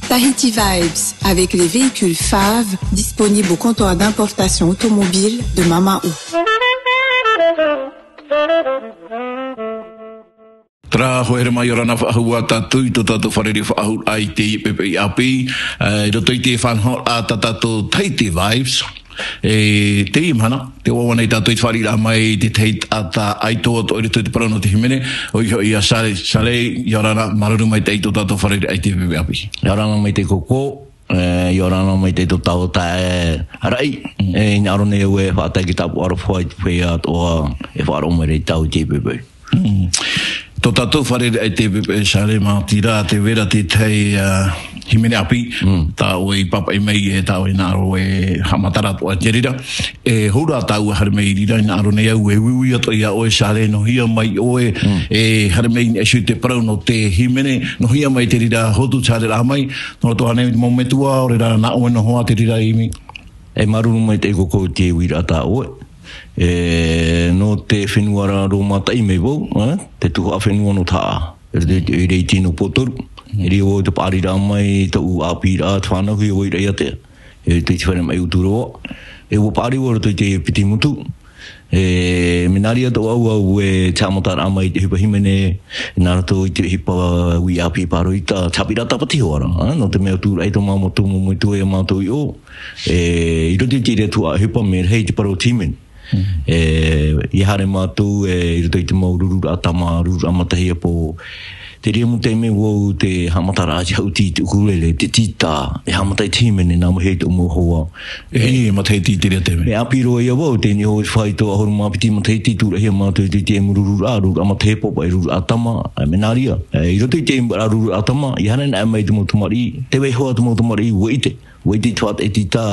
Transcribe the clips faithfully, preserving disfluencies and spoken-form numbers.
Tahiti Vibes, avec les véhicules Fav, disponibles au comptoir d'importation automobile de Mamao. Terā, hoa here mā, ʻia ora na faʻahou ā tātou i tō tātou fārerei faʻahou i te pepe i ʻāpī, e, i roto i te faʻanahoraʻa tā tātou Tahiti Vibes. E, teie mahana, tē ʻoaʻoa nei tātou i te fāriʻiraʻa mai i te tahi taʻata ʻaito atoʻa i roto i te parau nō te hīmene, ʻoia hoʻi ʻo Sale. Sale, ʻia ora na, māuruuru maitaʻi i tō tātou fārerei i te pepe i ʻāpī. ʻIa ora na maitaʻi koukou, e, ʻia ora na maitaʻi tō tātou taeaʻe raʻi, e, hinaʻaro nei au e faʻatae i te tāpaʻo aroha i te feiā atoʻa e faʻaroʻo mai ra ia tātou i te pepe. Mm. Tō tātou fārerei i te pepe, Sale, mā te reira, tē vai ra te tahi, ā, hīmene ʻāpī, tā ʻoe i pāpaʻi mai, e tā ʻoe i hinaʻaro e haʻamatara atoʻa i te reira. E hou rā tāua e haere mai i reira, hinaʻaro nei au e uiui atoʻa ia ʻoe, Sale, nō hea mai ʻoe e haere mai i niʻa iho i te parau nō te hīmene, nō hea mai te reira hotu te haereraʻa mai, nō roto ānei i te mau metua, ʻaore rā nā ʻoe noa ā te reira imi? E māuruuru maitaʻi koukou i te uiraʻa tā ʻoe. E, nō te fenua ra Rōmataʻi mai vau, e, te tuhaʻa fenua nō Tahaʻa. E, te, te, i reira i te nō Pōtoru. E riro vau te paʻariraʻa mai, tōʻu ʻāpīraʻa, te fānauhia vau i Raʻiātea. E, te, te fare mai Uturoa. E, ʻua paʻari vau i roto i te piti motu. E, mea nā reira atoʻa au, au e te haʻamataraʻa mai i te ʻohipa hīmene, nā roto i te ʻohipa uiʻāpī pāroita, te haʻapiʻiraʻa tāpati hoʻi ra, e, nō te mea tūraʻi tō mātou mau metua ia mātou i ʻō. E, i roto i te reira tuhaʻa ʻohipa, mea rahi te parau o te hīmene. E, ʻia haere mātou, e, i roto i te mau rururaʻa tama, rururaʻa matahiti ʻāpō. Te reira mau taime vau te haʻamataraʻa, te haʻuti i te ʻukulele, te tītā, e haʻamata i te hīmene, nā mua iho i tōʻu mau hoa. E, e matahiti i te reira taime. Mea ʻāpī roa ia vau, teie nei hoʻi faito ʻahuru mā piti matahiti, tūraʻihia mātou i te mau rururaʻa, rururaʻa matahiti ʻāpō, e rururaʻa tama, e, mea nā reira. E, i roto i te mau rururaʻa tama, ʻia haere anaʻe mai te mau tamariʻi, tē vai hoʻi te mau tamariʻi, ʻua ʻite. ʻUa ʻite i te faʻataʻa i te tītā,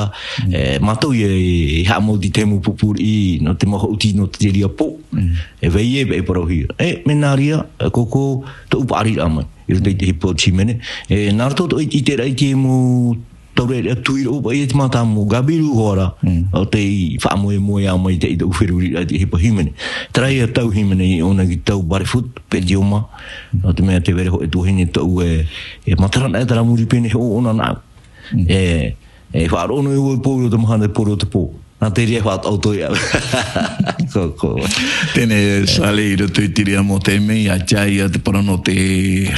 e, mātou ia e, e haʻamau i te mau pupuriʻi, nō te mau haʻuti nō te reira pō. E vai ē, e parauhia. E, mea nā reira, e, koukou, tōʻu paʻariraʻa mai. I roto i te ʻohipa o te hīmene. E, nā roto atoʻa i te, i te reira i te mau taureʻareʻa tui roa, paʻi e te mātāmua, Gabilu hoʻi ra, o tei faʻamoemoeā mai i te, i tōʻu feruriraʻa i te ʻohipa hīmene. Terā ia tau hīmene i ʻō na i te tau barefoot, pedioma, nō te mea tē vai ra hoʻi e tuahine tōʻu e, e matara anaʻe terā muri pene e hoʻo ʻōna nāʻu. E, e faʻaroʻo noa vau i te pō i roto mahana, i te pō i roto pō. Nā te reira e faʻataʻoto ia. Ko, ko. Teie nei Sale, i roto i te reira mau taime, ʻaita ia te parau nō te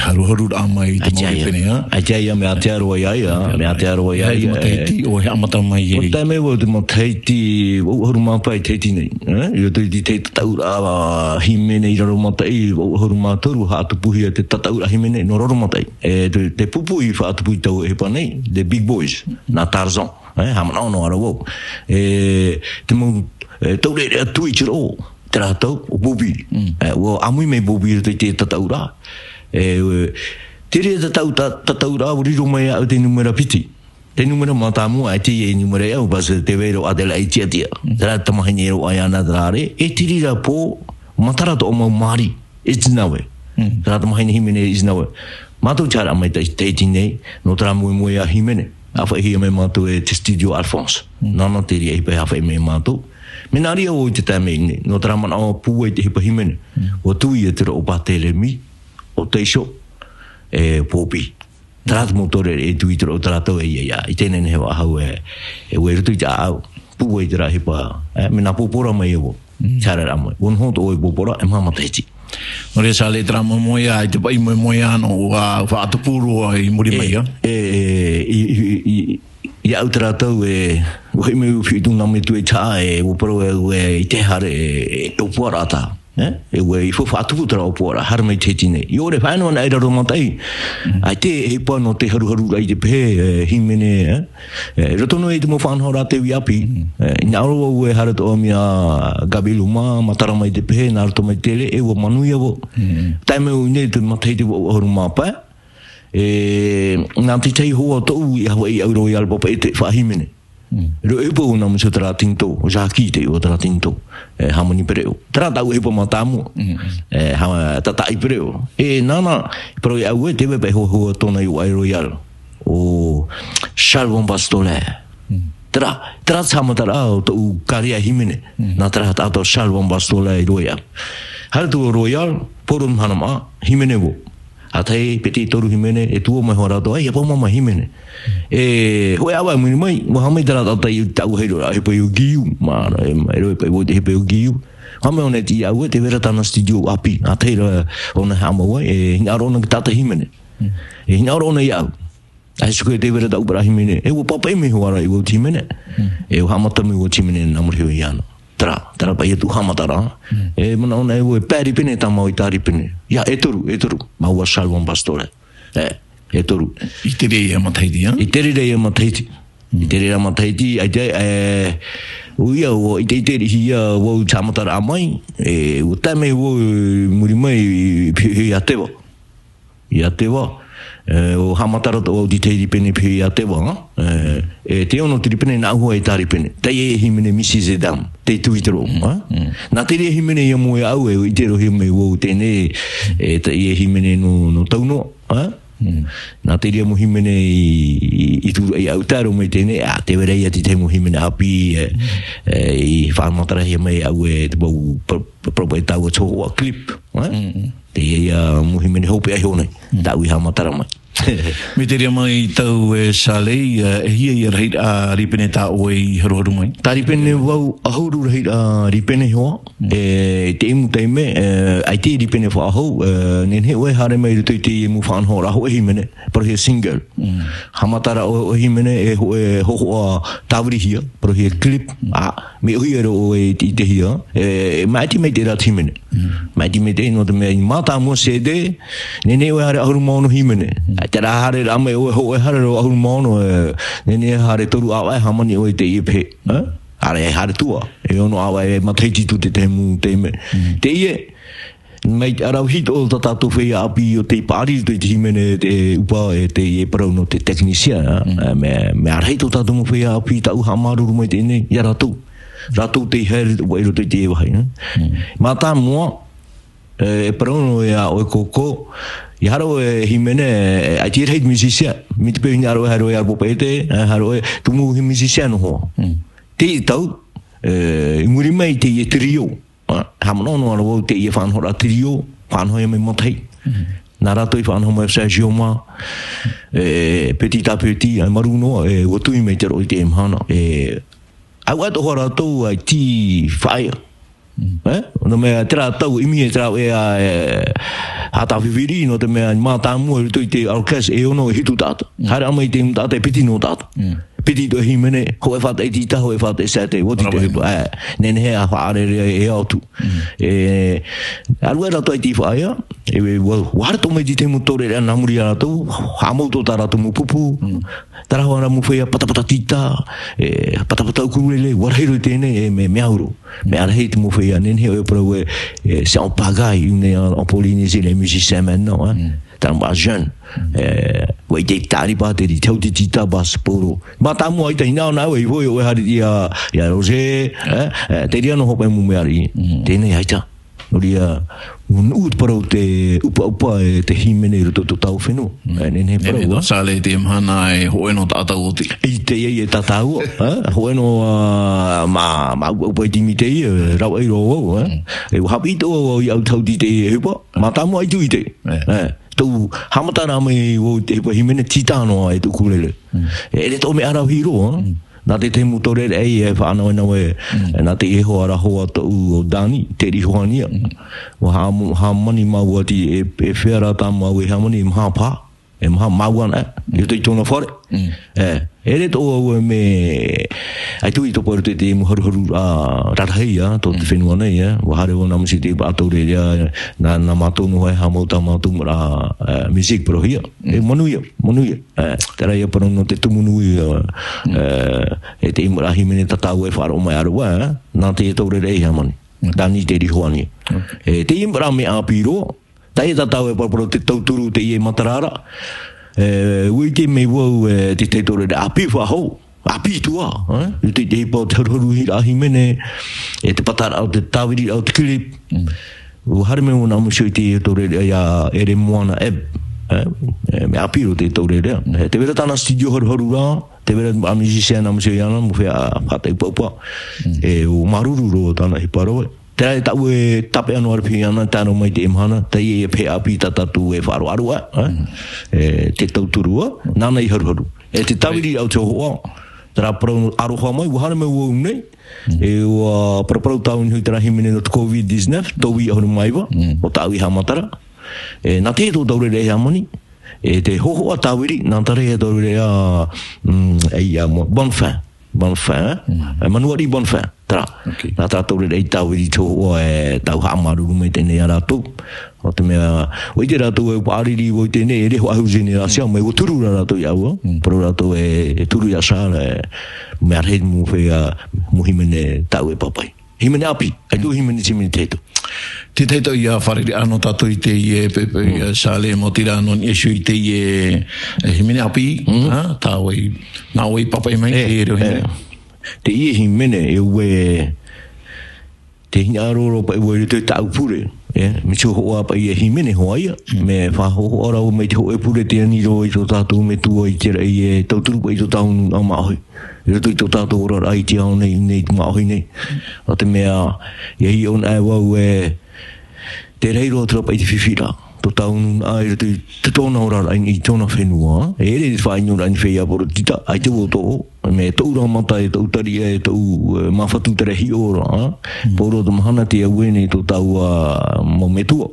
haruharuraʻa mai i te mau ʻāpī, ā? ʻAita ia, mea ātea roa ia, ā, mea ātea roa ia, e. Matahiti ʻoe e haʻamata mai ai? Te taime vau, te matahiti, vaʻu ʻahuru mā pae i Tahiti nei, ā? I roto i te, te tataʻuraʻa hīmene i Raromataʻi, vaʻu ʻahuru mā toru, haʻatupuhia te tataʻuraʻa hīmene nō Raromataʻi. E, te, te pupu i faʻatupu i taua ʻohipa nei, the big boys, nā Tarzan, e, haʻamanaʻo noa ra vau. E, te mau, e, taureʻareʻa tui i te roʻo, terā tau, ʻo Bobby. E, ʻua ʻāmui mai Bobby i roto i te tataʻuraʻa. E, e, te reira tataʻu-, ta-, tataʻuraʻa, ʻua riro mai iāʻu te numera piti. Te numera mātāmua, ʻaita e numera ia au, parce que tē vai ra ʻo Adelaide Tiatia. Terā tamahine e roaʻa iāna terā ʻāreʻa, e te reira pō, matara tōʻu mau māri, Itinawe. Terā tamahine hīmene Itinawe. Mātou te haere mai i Tahiti nei, nō terā moemoeā hīmene. ʻAfaʻihia mai mātou e te Studio Alphonse. Nāna te reira ʻohipa e ʻāfaʻi mai mātou. Mea nā reira vau i te taime nei, nō terā manaʻo pūai te ʻohipa hīmene. ʻUa tui ia te roʻo o Barthélemy, ʻo Teiso, e Bobby. Terā te mau taureʻareʻa e tui i te roʻo, terā tau e ia, ia. I teie nei e faʻahou e, e ʻua i roto i te ʻāʻau. Pūai terā ʻohipa, e, mea nā pōpō ra mai ia vau. Te haereraʻa mai. ʻUa noho atoʻa vau i pōpō ra, e maha matahiti. Nō reira, Sale, terā moemoeā, i te paʻi moemoeā nō ʻua faʻatupu roa i muri mai, ā? E, e, i, i, i, i, iāʻu terā tau e, ʻua hoʻi mai ʻo Fitu nā metua i Tahaʻa, e, ʻua parau au e, i te haere, e, e ʻōpuaraʻa tā. E, e ʻua i fa-, faʻatupu terā ʻōpuaraʻa, haere mai i Tahiti nei. ʻIa ʻore, faʻaea noa anaʻe i Raromataʻi. ʻAita e ʻohipa nō te haruharuraʻa i te pehe, e, hīmene, e. E, i roto noa i te mau faʻanahoraʻa a te uiʻāpī. E, hinaʻaro vau e haere atoʻa mai iā Gabilu mā, matara mai te pehe, nā roto mai te reʻe, e ʻua manuia vau. Taime au nei te matahiti vaʻu ʻahuru mā pae. E, nā te tahi hoa tōʻu i Hawaii au Royal Papa e te faʻahīmene. Reo e pau nā musu terā tinitō, ʻo Jackie te iʻoa terā tinitō, e, Harmony Pereʻo. Terā tāʻu ʻohipa mātāmua. E, ha-, Tataʻi Pereʻo. E, nāna, e parau iāʻu e, tē vai paʻi e hohoʻa tōna iʻoa Royal. ʻO Charles Van Bastolet. Terā, terā te haʻamataraʻa o tōʻu kāria hīmene. Nā terā taʻata ʻo Charles Van Bastolet i Royal. Haere atu Royal, poro mahana maʻa, hīmene vau. ʻĀtahi, piti, toru hīmene, e tuō mai hoʻi rātou, ʻaita, ʻia pau māmā hīmene. E, hōʻē ʻāvae i muri mai, ʻua haʻamata terā taʻata i tāʻu hei roa, ʻohipa ʻo Giu, mā, e, mā, e roa, ʻohipa ʻo, ʻohipa ʻo Giu. Haʻamata ʻōna i te, ʻia au, tē vai ra tāna studio ʻāpī, ʻātahi rā ʻōna e haʻamau ai, e hinaʻaro ʻōna i te taʻata hīmene. E hinaʻaro ʻōna iāʻu. ʻAita, e tē vai ra tāʻu parau hīmene, e ʻua pāpaʻi mai hoʻi ra i vau te hīmene. E ʻua haʻamata mai vau te hīmene nā muri iho iāna. Terā, terā paʻi atu haʻamataraʻa. E manaʻo anaʻe vau e pae rīpene tāmau i tā rīpene. ʻIa, e toru, e toru. Māua Salvan Pastor. E, e toru. I te reira matahiti, ā? I te reira matahiti. I te reira matahiti, ʻaita, e, ʻoia, ʻua ʻiteʻite riʻi hia vau te haʻamataraʻa mai, e, ʻua tae mai vau i muri mai i, i, i Iateva. Iateva, e, ʻua haʻamatara atoʻa vau i te tahi rīpene i Iateva, ā? E, e te ono te rīpene nāʻu hoʻi e tā rīpene. Teie hīmene Mrs Adam, te tui te roʻo, ā? Nā teie hīmene ïa mau iāʻu e ʻite roa mai vau teie, e, teie hīmene nō, nō Taunoa, ā? Nā teie mau hīmene i, i, i tūraʻi iāʻu, tae roa mai teie, ā, tē vai ra ïa te tahi mau hīmene ʻāpī, e, e, i haʻamatara hia mai iāʻu e te mau pa-, pa-, pa-, e tāua te hohoʻa clip, ā? Teie ïa mau hīmene hopeʻa iho nei, tāʻu i haʻamatara mai. Mai te reira mai tāʻu e Salei, e, e hia ïa rahiraʻa rīpene tā ʻoe i haruharu mai? Tā rīpene vau ʻahuru rahiraʻa rīpene hoʻi, e, i te ʻimu taime, e, ʻaita e rīpene faʻahou, e, nehenehe ʻoe e haere mai i roto i te mau faʻanahoraʻa hōʻē hīmene, parauhia single. Haʻamatara ʻoe hōʻē hīmene, e hōʻē hohoʻa tāvirihia, parauhia clip, ā, mea ʻōhie roa ʻoe i te, i te hia, e, e maʻiti maitaʻi rā te hīmene. Maʻiti maitaʻi nō te mea i mātāmua CD, nehenehe ʻoe e haere ʻahuru mā ono hīmene. Terā haereraʻa mai ʻoe hōʻē haere roa ʻahuru mā ono, e, nehenehe haere toru ʻāvaʻe hāmani ʻoe i teie pehe. Ā? Haere, haere tua. E ono ʻāvaʻe matahiti atu te tahi mau taime. Teie, mai te ʻaravihi atoʻa tā tātou feiā ʻāpī ʻo tei paʻari i te hīmene, te ʻupa, e teie parau nō te technicien, ā? E, mea, mea rahi tō tātou mau feiā ʻāpī tāʻu haʻamāuruuru mai teie nei, iā rātou. Rātou tei haere atoʻa i roto i teie vāhi, ā? Mātāmua, e, e parau noa iā ʻoe koukou, ʻia haere ʻoe e hīmene, e, ʻaita e rahi te musicien, mai te peu e hinaʻaro ʻoe e haere ʻoe i ʻaropaʻete, e, haere ʻoe, tumu he musicien noa hoʻi. Teie tau, e, i muri mai teie trio, ā, haʻamanaʻo noa ra vau teie faʻanahoraʻa trio, faʻanaho ïa mai matahi. Nā rātou i faʻanaho mai Sergio mā, e, Petit à Petit, ʻaita e maru noa, e, ʻua tui mai te roʻo i teie mahana. E, ʻaita atoʻa rātou, ʻaita i faʻaea. E? Nō te mea, terā tau, ʻimi e terā ʻoe, e, haʻatāviri, nō te mea, mātāmua i roto i te orchestre, e ono, e hitu taʻata. Haere mai te taʻata, e piti noa taʻata. Piti atoʻa hīmene, hōʻē faʻataʻa tītā, hōʻē faʻataʻa sētē, ʻua tītā. E, nehenehe e faʻaʻāreʻa e ʻē atu. E, ʻāreʻa rātou ʻaita i faʻaea, e, ʻua, ʻua haere atoʻa mai te mau taureʻareʻa nā muri iā rātou, haʻamau atoʻa tā rātou mau pupu, terā hoʻi rā mau feiā patapata tītā, e, patapata ʻukulele, ʻua rahi roa teie nei, e, mea, mea au roa. Mea rahi te mau feiā, nehenehe ʻoe e parau ē, e, c'est en pagaille, une, en, en Polynésie, les musiciens maintenant, hein. Terā mau jeune. E, ʻua ʻite i te tāripa, te rī, te hau, te tītā, baseball. Mātāmua ʻaita, hinaʻaro anaʻe vau, ʻoia hoʻi e haere iā, iā Roger, e, e, te reira noa hoʻi paʻi mau mea riʻi. Teie nei ʻaita. Nō reira, ʻua nuʻu te parau te ʻupaʻupa e te hīmene i roto i tō tāua fenua. E, nehenehe parau, nehenehe ā? Sale te mahana e hōʻē noa taʻata ʻōti. I teie, e tā tāua, e? Hōʻē noa, ā, mā, mā ʻupaʻupa i te mea teie, e, rave ai roa vau, e? E, ʻua haʻapiʻi atoʻa vau i ʻau tau i te ʻohipa, mātāmua ʻaita i ʻite. E. E, tōʻu haʻamataraʻa mai vau i te ʻohipa hīmene tītā noa e te ʻukulele. E, ʻere atoʻa mea ʻaravihi roa, e? Nā te tahi mau taureʻareʻa e faʻanahonaho, e, nā te ihoa ra hoʻi tōʻu ʻo Dani, Terihoania. ʻUa hā-, hāmani māua atu e, e fea rā tā māua e hāmani, e maha paha, e maha māua anaʻe, i roto i tōna fare. E, ʻere atoʻa vau e mea, ʻaita i topa i roto i te mau haruharu, ā, rarahi, ā, tō te fenua nei, ā. ʻUa haere vau nā mua i te pae taureʻareʻa, nā, nā mātou noa e haʻamau tā mātou mau, ā, ā, musique, parauhia. E, manuia, manuia. E, terā ïa parau nō te tumu nui, ā, e, e te mau hīmene tā tāua e faʻaroʻo mai ʻāreʻa, e, nā te taureʻareʻa i hāmani. Dani Terihoania. E, te mau mea ʻāpī roa, teie tā tāua e paraparau te tauturu, teie matara ra. E, ʻua ʻite mai vau, e, te, te taureʻareʻa ʻāpī faʻahou. ʻĀpī atu ā, e? I te, te ʻohipa o te haruharuhiraʻa hīmene, e te pataraʻa o te tāviriraʻa o te clip. ʻUa haere mai vau nā mua i te taureʻareʻa iā ʻEre Moana Ebb, e? E, mea ʻāpī roa te taureʻareʻa. E, tē vai ra tāna studio haruharu ra, tē vai ra mau musicien nā mua iāna, mau feiā faʻataʻa ʻupaʻupa. E, ʻua māuruuru roa tāna ʻohipa roa. Terā e tāʻu e tāpeʻa noa ra piʻi ana, tae roa mai i teie mahana, teie e pae ʻāpī tā tātou e faʻaroʻaroʻa, ā? E, te tauturu, ā? Nāna i haruharu. E te tāviri au te hōhoʻa, terā parau aroha mai, ʻua haere mai vau nei, e ʻua paraparau tāvini hoʻi terā hīmene nō te covid dix-neuf, tauihaʻahuru mā iva, ʻo tāʻu i haʻamatara. E, nā te tō taureʻareʻa hāmani, e te hōhoʻa tāviri, nā terā e taureʻareʻa, mm, e ia mo, Bonne Fin. Bonne Fin, e, Manuari Bonne Fin, terā. Ok. Nā terā taureʻareʻa i tāviri te hōhoʻa e tau haʻamāuruuru mai teie nei iā rātou. ʻO te mea, ʻua ʻite rātou e paʻari vau i teie nei, e riro faʻahou génération, mai ʻua turu ra rātou iāʻu, parau rātou e, e turu iā Charles, e, mea rahi mau feiā, mau hīmene tāʻu e pāpaʻi. Hīmene ʻāpī, ʻaita hīmene, hīmene tahito. Te tahito ia fārerei ʻana tātou i teie, e, pe, pe, ia Sale mo tira no ni esu i teie, e, hīmene ʻāpī, ā, tā ʻoe, nā ʻoe i pāpaʻi mai, e, teie reo hīmene. Teie hīmene, e ʻua, te hinaʻaro roa paʻi ʻua i roto i tāʻu pure, e, mea hōhoʻa paʻi e hīmene hoʻi ia, mea faʻahōhoʻa ra mai te hōʻē pure tē ani roa i tō tātou metua i te raʻi e tauturu paʻi i tō tātou nūnaʻa māʻohi. I roto i tō tātou oraraʻa i te ao nei, nei te māʻohi nei. ʻO te mea, ʻia hiʻo anaʻe vau e, tē rahi roa atu ra paʻi te fifi ra. Tō tātou nūnaʻa i roto i tōna oraraʻa i tōna fenua. E ʻere te faʻaʻino ra i te feiā Poritita, ʻaita vau tōʻu, mea tōʻu ra mata, e tōʻu tariʻa, e tōʻu, e, māfatu terā e hiʻo ra, ā? Pauroa te mahana tē aue nei tō tāua mau metua.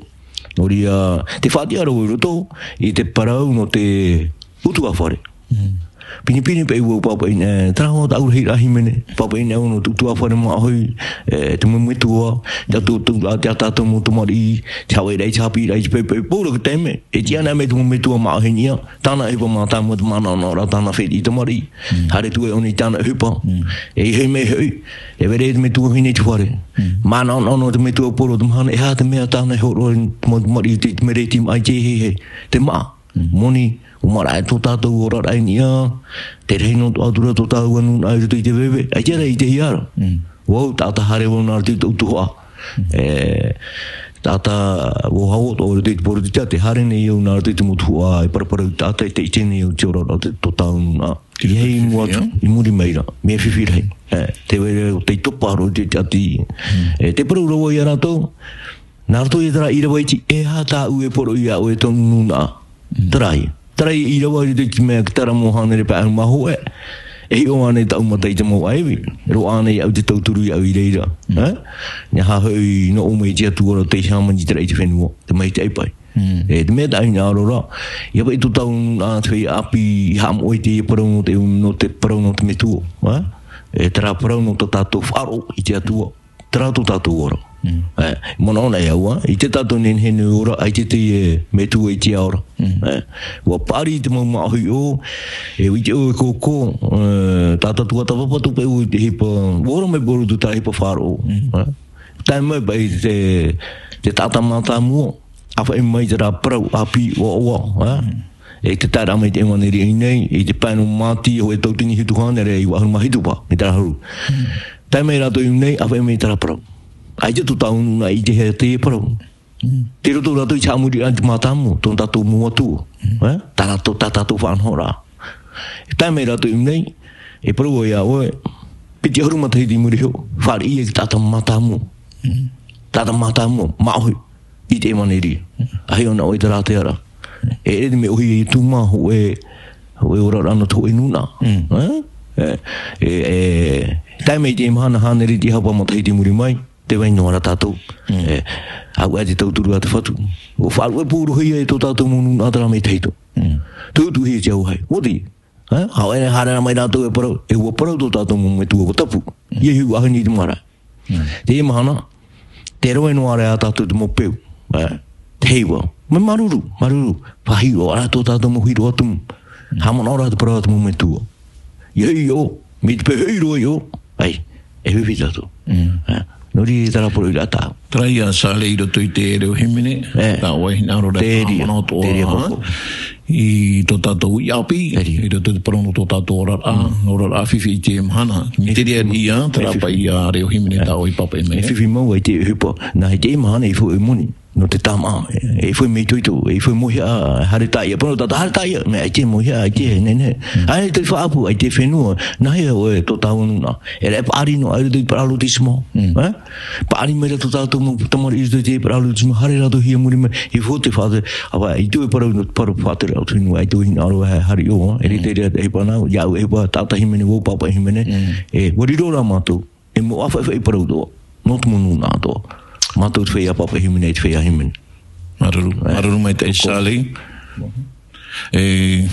Nō reira, tē faʻatiʻa ra vau i roto i te parau nō te ʻutuāfare. Pinepine paʻi vau pāpaʻi anaʻe, terā hoʻi tāʻu rahiraʻa hīmene, pāpaʻi anaʻe vau nō te ʻutuāfare māʻohi, e, te mau metua, te atu, atu, a, te, a tātou mau tamariʻi, te haʻavāraʻa, te haʻapiʻiraʻa, te paepae, pauroa te taime, e tiʻa anaʻe mai te mau metua māʻohi i niʻa, tāna ʻohipa mātāmua te manaʻonaʻo ra tāna fētiʻi tamariʻi, haere atu e ʻōna i tāna ʻohipa, e ʻeiaha mai hoʻi, e vai ra te metua vahine i te fare, manaʻonaʻo te metua pauroa te mahana, e aha te mea tāna e hōroʻa i te mau tamariʻi, te, te mereti maʻa i te, hei, hei, te maʻa. Moni, ʻua maraʻa tō tātou oraraʻa i niʻa, tē rahi noa atu ra tō tāua nūnaʻa i roto i te veve, ʻaita ra i te hiʻo ra. Vau, taʻata haere vau nā roto i tōʻu tuhaʻa. E, taʻata, vau hau atoʻa i roto i te Poritita, tē haere nei au nā roto i te mau tuhaʻa, e paraparau i te taʻata, e ʻite nei au te oraraʻa o te, tō tāua nūnaʻa. ʻIa i mua atu, i muri mai ra, mea fifi rahi. E, tē vai ra ʻo tei topa roa i te, te ʻati. E, tē parau ra vau ia rātou, nā roto i terā ʻīrava iti, e aha tāʻu e poroʻi iā ʻoe tō nūnaʻa? Terā ia. Terā ia ʻīrava i roto i te mea, terā mau hānere pae ʻahuru mā hōʻē. E hiʻo ānei tāʻu mata i te mau ʻāivi? Roaʻa ānei iāʻu te tauturu iāʻu i reira? E? Nā hea hoʻi nō ʻō mai te Atua ra tei hāmani terā i te fenua, te maitaʻi paʻi. E, te mea tā hinaʻaro ra, ʻia paʻi tō tātou nūnaʻa te feiā ʻāpī i haʻamoʻe i te parau nō te, nō te parau nō te metua. E? E, terā parau nō tā tātou faʻaroʻo i te Atua. Terā tō tātou ora. E, manaʻo anaʻe au, ʻaita tātou e nehenehe e ora, ʻaita te, e, metua i te ao ra. E, ʻua paʻari te mau māʻohi ʻō, e, ʻua ʻite ʻoe e kōkō, e, tā tātou tuatāpapa tō paʻi ʻoe i te ʻohipa, ʻua ora mai pauroa atu terā ʻohipa faʻaroʻo. E, tae mai paʻi te, te taʻata mātāmua, ʻāfaʻi mai terā parau ʻāpī ʻoaʻoa, e? E te taeraʻa mai te ʻevaneria i ʻō nei, i te pae nō Mātiu, e tauatini hitu hānere, e iva ʻahuru mā hitu paha, mai terā huru. Tae mai rātou i ʻō nei, ʻāfaʻi mai terā parau. ʻAita tō tātou nūnaʻa i ʻite e te parau. Tei roto rātou i te haʻamoriraʻa i te mātāmua, tō tātou mau Atua, e? Tā rātou, tā tātou faʻanahoraʻa. Tae mai rātou i ʻō nei, e parau au iā ʻoe, piti ʻahuru matahiti i muri iho, fāriʻi ia i te taʻata mātāmua. Taʻata mātāmua, māʻohi i te ʻevaneria. ʻA hiʻo na ʻoe i terā ātea ra. E ʻere te mea ʻōhie i tū mā hōʻē, hōʻē oraraʻa nō te hōʻē nūnaʻa. E, e, e, tae mai i te mahana hānere i te haʻapaʻo matahiti i muri mai, tē vai noa ra tātou. E, ʻaita te tauturu a te Fatu. ʻUa faʻaruʻe paurohia e tō tātou mau nūnaʻa terā mai tahito. Tūtuhia te auahi. ʻUa ʻite. E, ʻaore rā haere mai rātou e parau, e ʻua parau tō tātou mau metua ʻua tapu. ʻIa hiʻo ʻahani i te marae. Teie mahana, tē roaʻa noa ra ia tātou te mau peu. E, te heiva. Mea māuruuru, māuruuru. Faʻahiʻo ra tō tātou mau hiʻo atu. Haʻamanaʻo ra te parau a te mau metua. ʻIa hiʻo, mai te peu hoʻi roa i ʻō. ʻAi, e fifi tātou. E, nō reira terā poroʻi ra tāʻu. Terā ia Sale i roto i te reo hīmene, tā ʻoe hinaʻaro ra e haʻamanaʻo atoʻa, i tō tātou uʻi ʻāpī, i roto i te parau nō tō tātou oraraʻa, oraraʻa fifi i teie mahana. Mai te reira ia, terā paʻi ia reo hīmene tā ʻoe i pāpaʻi mai. E fifi mau ai te ʻohipa, nā, i teie mahana i fōʻē moni. Nō te tāmā, e, e fai mea itoito, e fai mōhia, haere tāʻia, pono tātou haere tāʻia, mea ʻaita e mōhia, ʻaita e nehenehe. ʻAita e faʻaʻapu, ʻaita e fenua, nā hea ʻoe tō tāua nūnaʻa. E rā e paʻari noa, ʻaita e parau lotissement. Mm. Eh? Paʻari mai rā tō tātou mau tamariʻi i roto i te parau lotissement, haere rātou hia muri mai, e fō te faʻatere, ʻaita e parau, parau faʻatere, ʻaita e fenua, ʻaita e hinaʻaro, e haere ʻō, e rite rā te ʻohipa nāu, iāʻu ʻohipa, tātahi hīmene, vau pāpaʻi hīmene, e, ʻua riro rā mātou. E mau ʻāfaʻifaʻi parau atoʻa, nō te mau nūnaʻa atoʻa. Mātou te feiā pāpaʻi hīmene, te feiā hīmene. Māuruuru, māuruuru maitaʻi Charlie. E,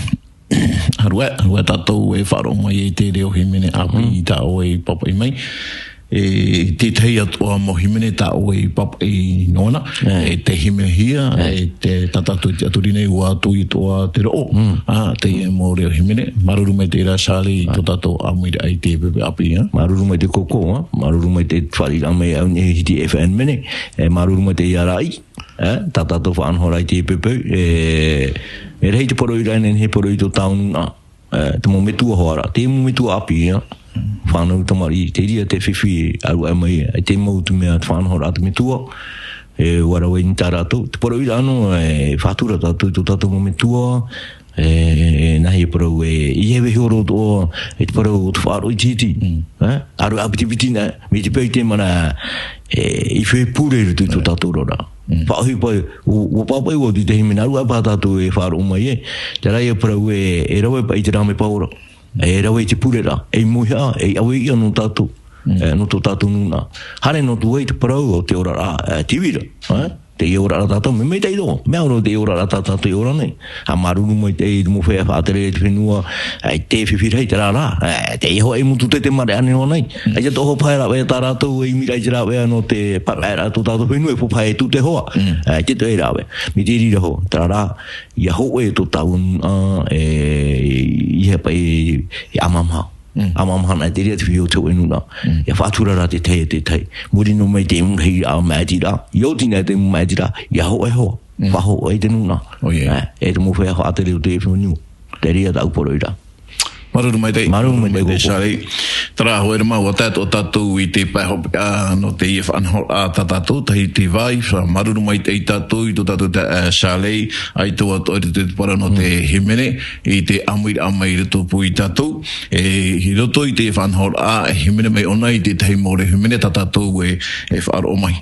haere, haere tātou e faʻaroʻo mai i te reo hīmene ʻāpī tā ʻoe i pāpaʻi mai. E, tētahi atoʻa mau hīmene tā ʻoe i pāpaʻi noa na. E, te hīmenehia, e, te, tā tātou i tiʻaturi nei, ʻua tuʻu atoʻa te roʻo. Ā, teie mau reo hīmene. Māuruuru maitaʻi rā Charlie i tō tātou ʻāmuiraʻa i te pepe ʻāpī, ā. Māuruuru maitaʻi Koko, ā. Māuruuru maitaʻi i te fāriʻiraʻa mai au nei i te F N mene. E, māuruuru maitaʻi iā Raʻi. E, tā tātou faʻanahoraʻa i te pepe. E, e rahi te poroʻi ra, e nehenehe e poroʻi tō tāua nūnaʻa. E, te mau metua hoʻi ra. Te mau metua ʻāpī, ā. Fānau tamariʻi, te reira te fifi, ʻaruʻa mai, e te mau te mea te faʻanahoraʻa te metua. E, ʻua rave i niʻa tā rātou. Te poroʻi ra ʻānō, e, faʻatura tātou, tō tātou mau metua. E, e, nā hea e parau e, i hewe horo tō, e te parau o te faʻaroʻo iti iti. E, ʻaruʻa pitipiti na, mai te peu i te mana, e, i fepure i roto i tō tātou oraraʻa. Faʻaʻohipa, ʻo, ʻua pāpaʻi vau i te hīmene, ʻaruʻa paha tātou e faʻaroʻo mai e. Terā ia parau e, e rave paʻi i te rā mea paora. E rave i te pure ra, e mōhia, e ʻave ia nō tātou. E, nō tō tātou nūnaʻa. Haere noa atu ai te parau o te oraraʻa, e, te vīra, e? Teie oraraʻa tātou, mea maitaʻi roa, mea roa teie oraraʻa tā tātou e ora nei. Ā, māuruuru maitaʻi i te mau feiā faʻatere i te fenua, e, te fifi rahi, terā rā, e, teie hoʻi e motu tete mare ane noa nei. ʻAita tō ʻohipa e rāveʻa tā rātou e ʻimi ra i te rāveʻa nō te papaʻiraʻa tō tātou fenua, e faufaʻa e tū te hoa. E, te tō e rāveʻa. Mai te reira hoʻi, terā rā, ʻia hōʻē tō tāua nūnaʻa, e, ʻia paʻi, e ʻamamaha. ʻAmamaha na, te reira te fifi o te hōʻē nūnaʻa. ʻIa faʻatura ra te tahi e te tahi. Muri noa mai te mau rahiraʻa maʻitiraʻa, ʻia oti na te mau maʻitiraʻa, ʻia hōʻē hoʻi. Faʻahōʻē te nūnaʻa. E, e te mau feiā faʻatere o te fenua. Te reira tāʻu poroʻi ra. Māuruuru maitaʻi. Māuruuru maitaʻi, Koko. Terā hoʻi ra mau, ʻua tae atoʻa tātou i te pae hopeʻa nō teie faʻanahoraʻa tā tātou, Tahiti Vibes, māuruuru maitaʻi tātou i tō tātou, e, Charlie, ʻaita atoʻa i roto i te parau nō te hīmene, i te ʻāmuiraʻa mai i roto pū ia tātou, e, i roto i te faʻanahoraʻa, e hīmene mai ʻōna i te tahi mau reo hīmene tā tātou e, e faʻaroʻo mai.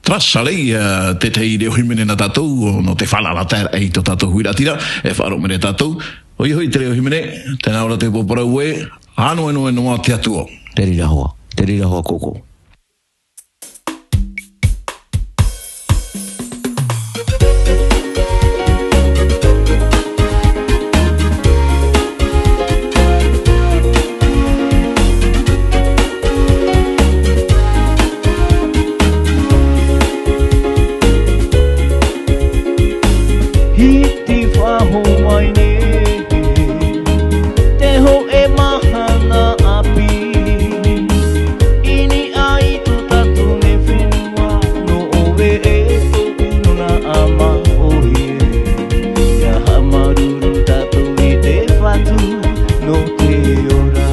Terā Charlie, e, te tahi reo hīmene nā tātou, nō te faʻalaʻalaʻiraʻa i tō tātou huiraʻatira, e faʻaroʻo mai tātou, ʻoia hoʻi te reo hīmene, tē nā ʻō ra te pōpō parau ē, ʻānoenoa te Atua. Te reira hoʻi, te reira hoʻi Koko. Hiti faʻahou mai nei te hōʻē mahana ʻāpī. I niʻa i tō tātou nei fenua, nō ʻoe e tōʻu nūnaʻa māʻohi. ʻIa haʻamāuruuru tātou i te Fatu nō te ora.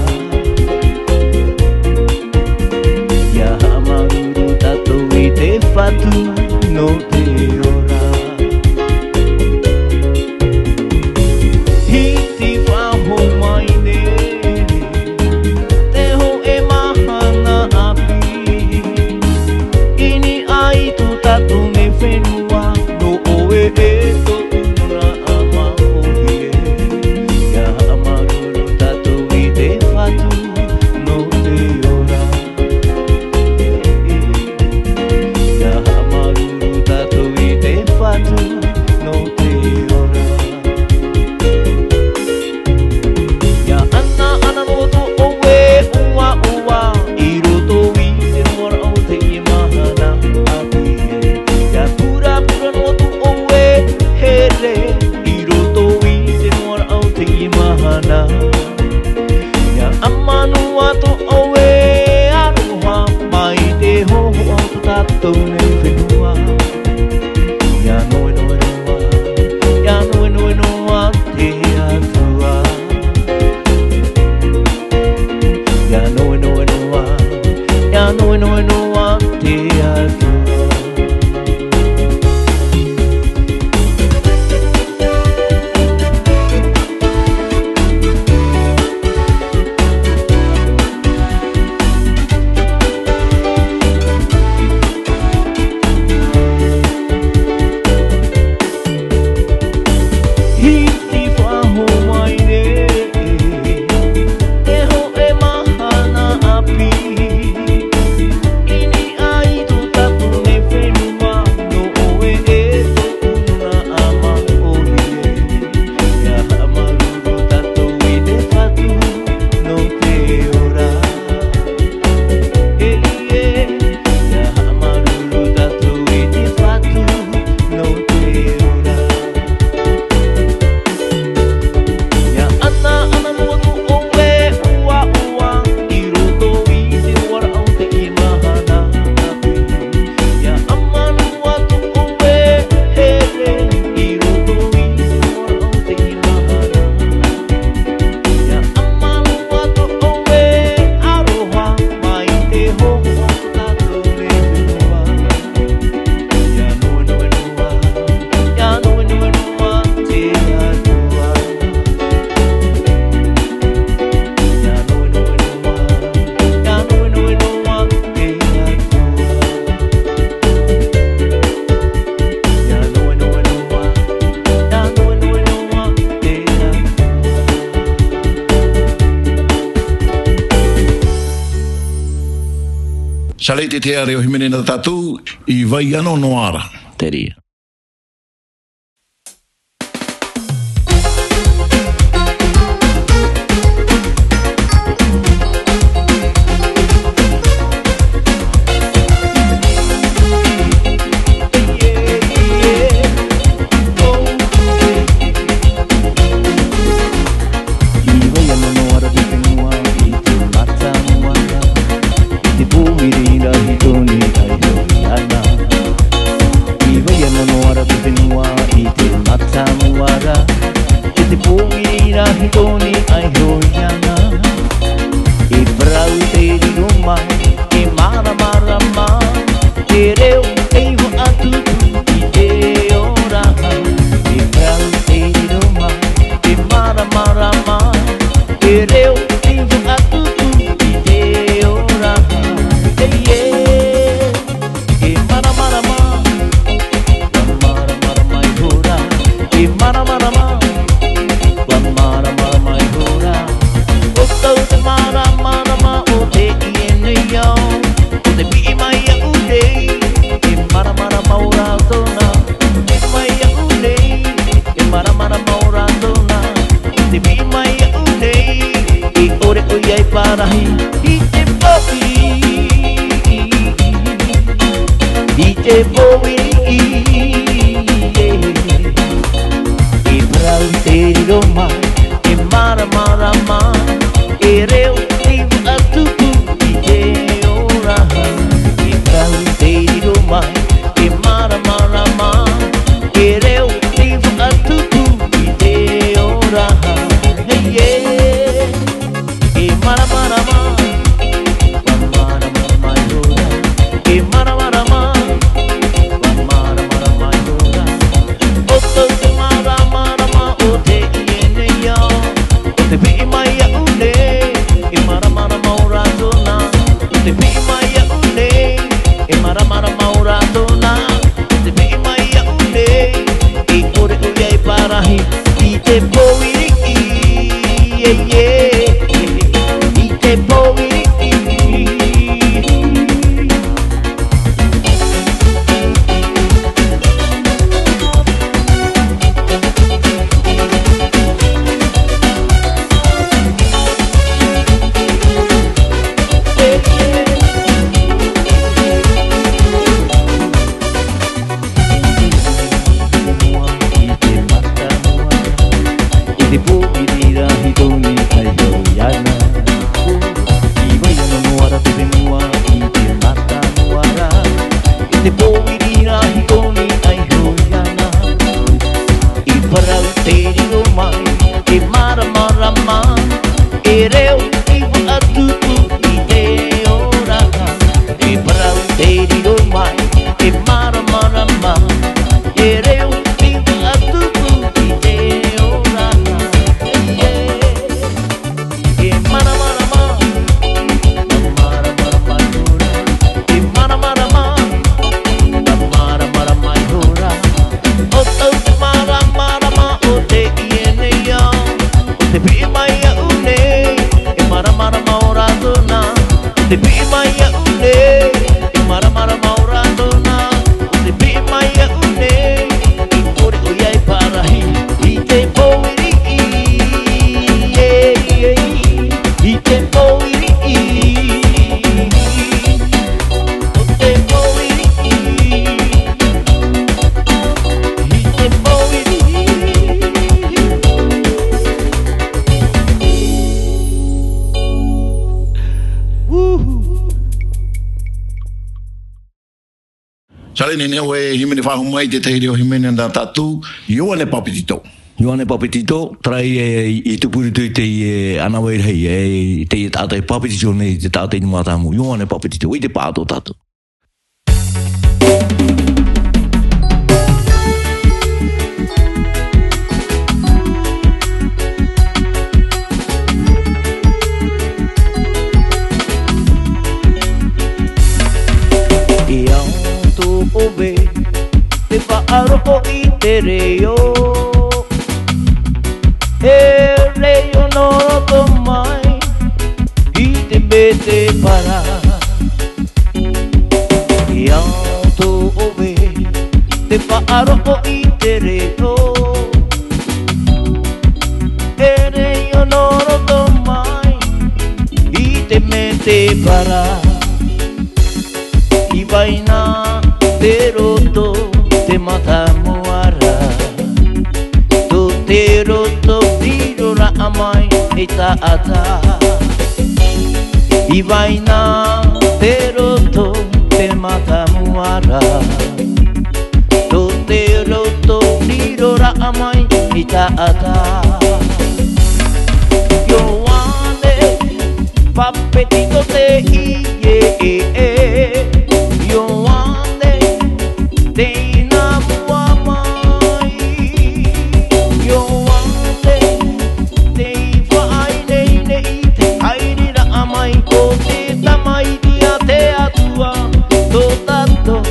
ʻIa haʻamāuruuru tātou i te Fatu nō te ora. Hiti faʻahou mai nei te hōʻē mahana ʻāpī. I niʻa i tō tātou nei fenua, nō ʻoe e tōʻu nūnaʻa māʻohi. ʻIa haʻamāuruuru tātou i te Fatu nō te ora. ʻIa haʻamāuruuru tātou i te Fatu nō te ora. ʻIa ʻanaʻana noa tō ʻoe ʻoaʻoa i roto i te noa raʻa o teie mahana ʻāpī. ʻIa purapura noa tō ʻoe here i roto i te noa raʻa o teie mahana. ʻIa ʻamanoa tō ʻoe aroha mai te hōhoʻa o tō tātou nei fenua. ʻIa noenoa, ʻia noenoa te Atua. ʻIa noenoa, ʻia noenoa te Atua. Sale te te are o himene nā tātou, i vai ano noa ra. Te reira. I vai ano noa ra te fenua i te mata moana, i te pō iri rahi tō nei ʻaiho iana. I vai ano noa ra te fenua i te mata moana, i te pō iri rahi tō nei ʻaiho iana. E parau te riro mai, e māramarama, e reo, e iho atu i te ora. E parau te riro mai, e māramarama, e reo, e iho atu i te ora. Ei, ei. E māramarama, ua māramarama ihora. E māramarama, ua māramarama ihora. ʻO tau te māramarama o teie nei ao, ʻo te piʻi mai aʻu nei. E māramarama ora tōna, piʻi mai aʻu nei. E māramarama ora tōna, te piʻi mai aʻu nei. E ʻore ʻoia e parahi i te pō iri, i te pō iri. E parau te riro mai, e māramarama, e reo, e iho atu i te ora. E parau te riro mai, e māramarama, e reo, e iho atu i te ora. Ei, ei. E māramarama, ua māramarama ihora. E māramarama, ua māramarama ihora. ʻO tau te māramarama o teie nei ao, ʻo te piʻi mai aʻu nei. E māramarama ora tōna, ʻo te piʻi mai aʻu nei. E māramarama ora tōna, ʻo te piʻi mai aʻu nei. E ʻore ʻoia e parahi i te pō iri, ei, ei. I te pō iri. I te pō iri rahi tō nei ʻaiho iana. I vai ano noa ra te fenua i te mata moana, i te pō iri rahi tō nei ʻaiho iana. E parau te riro mai, e māramarama, e reo, e iho atu i te ora. E parau te riro mai, e māramarama, e reo, e iho atu i te ora. E māramarama, māramarama ihora. E māramarama, māramarama ihora. ʻO tau te māramarama o teie nei ao, ʻo te piʻi mai aʻu nei. E māramarama ora tōna, ʻo te piʻi mai aʻu nei. E māramarama ora tōna, ʻo te piʻi mai aʻu nei. E ʻore ʻoia e parahi i te pō iri, ei, ei. I te pō iri, o te pō iri, i te pō iri. Woohoo! Sale nei, nei, ʻoe hīmene faʻahou mai, te tahi reo hīmene nā tātou, Ioane Papetito. Ioane Papetito, terā e, e, i tupu i roto i te, e, ʻānāvai rahi, e, i te, e taʻata e papetito nei, te taʻata i te mātāmua, Ioane Papetito, i te pāʻato tātou. E ao tō ʻoe, te faʻaroʻo i te reo. E reo nō roto mai i te mētēpara. Te faʻaroʻo i te reo, e reo nō roto mai i te mētēpara. I waina te roto te matamoa ra, tō te roto riro raʻa mai e taʻata. I waina te roto te matamoa ra, tō te roto riro raʻa mai e taʻata. Ioane, papetito teie. Ioane, tē ʻina mua mai. Ioane, tē faʻaineinei i te haereraʻa mai o te Tamaiti a te Atua, tō tātou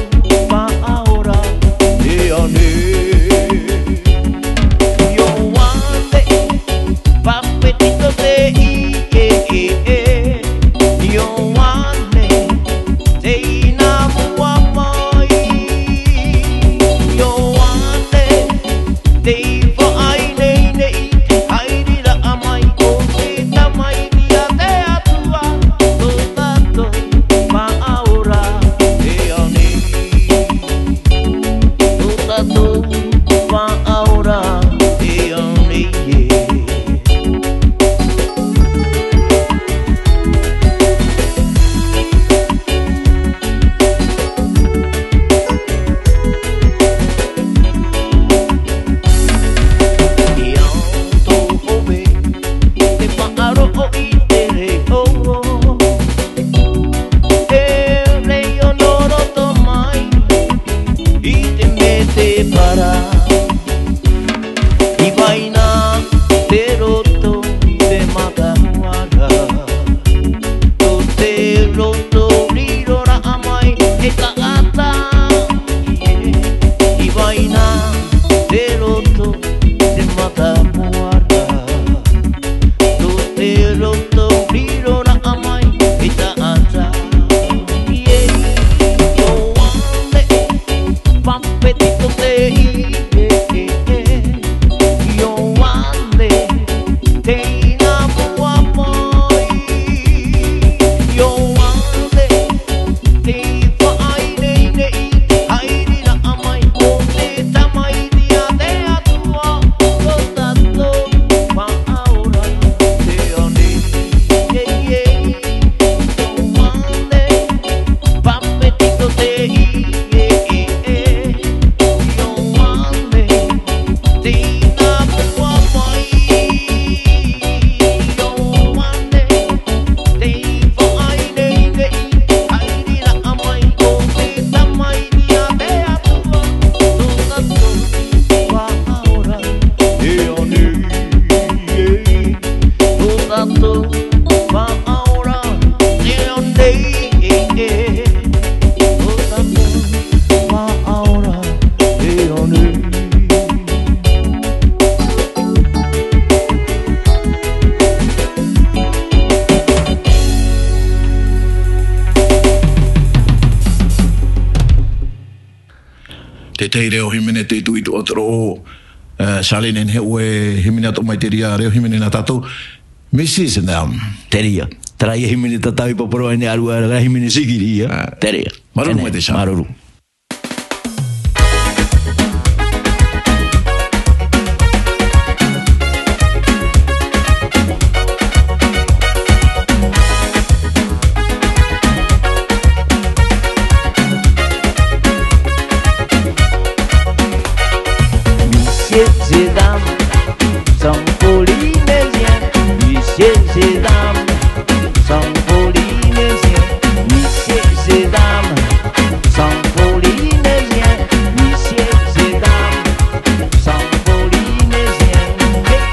Faʻaora e ane. Ioane, papetito teie. Ioane, tē ʻina mua mai. Ioane, tē faʻaineinei i te haereraʻa mai o te Tamaiti a te Atua, tō tātou Faʻaora e ane. Tō tātou Faʻaora e ane. I tō ʻoe, te faʻaroʻo i te reo, e reo nō roto mai i te mētēpara. I waina te roto te matamoa ra, tō te roto riro raʻa mai e taʻata. I waina te roto te matamoa ra, tō te roto riro raʻa mai e taʻata. Ioane, papetito teie. Ioane, tē ʻina mua mai. Ioane, tē faʻaineinei i te haereraʻa mai o te Tamaiti a te Atua, tō tātou Faʻaora e ane. Ioane, papetito teie. Ioane, tē ʻina mua mai. Ioane, tē faʻaineinei i te haereraʻa mai o te Tamaiti a te Atua, tō tātou Faʻaora e ane. Tō tātou Faʻaora e ane. Tō tātou Faʻaora e ane. Te tahi reo hīmene te itoito atu ra, eh, Charlene, e nehenehe ʻoe e hīmene atoʻa mai te reira reo hīmene nā tātou. Mrs. Nam. Terā ia. Terā ia hīmene tātou i pāpū ai nei, ʻaore rā hīmene Sigiri ia. Ah. Terā ia. Māuruuru maitaʻi, Charlene. Māuruuru. Messieurs et dames, nous sommes polynésiens. Messieurs et dames, nous sommes polynésiens. Messieurs et dames, nous sommes polynésiens. Messieurs et dames, nous sommes polynésiens. Hey!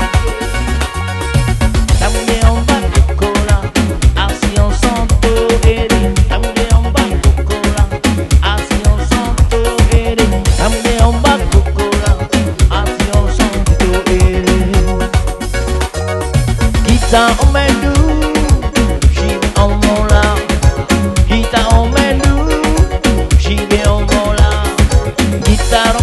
Tamu e ʻoa bā kokola, asi on santo ere. Tamu e ʻoa bā kokola, asi on santo ere. Tamu e ʻoa bā kokola, asi on santo ere. Kita o menu, shive o mola. Kita o menu, shive o mola. Kita o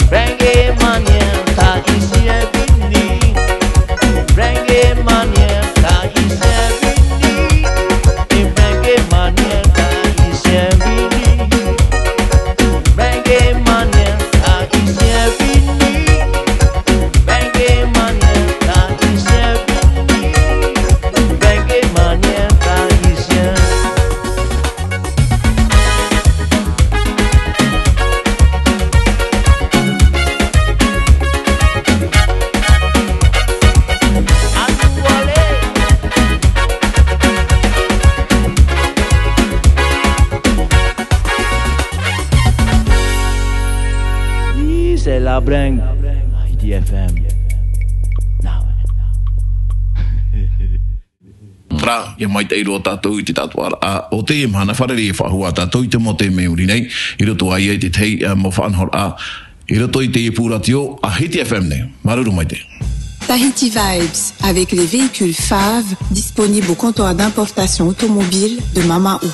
Reggae Mania, tā ʻīsia e vini. Reggae Mania, tā ʻīsia e vini. Reggae Mania, tā ʻīsia e vini. Reggae Mania, tā ʻīsia e vini. Reggae Mania, tā ʻīsia e vini. Reggae Mania, tā ʻīsia. Ih, c'est la bringue. Hiti F M. Nā. Terā, ʻia maitaʻi roa tātou i te taʻatoʻaraʻa o teie mahana. Fārerei e faʻahou ā tātou i te mau taime i muri nei, i roto aʻe i te tahi, ā, mau faʻanahoraʻa i roto i teie pū rātio a Hiti F M nei. Māuruuru maitaʻi. Tahiti Vibes, avec les véhicules Fav, disponibles au comptoir d'importation automobile de Mamaʻo.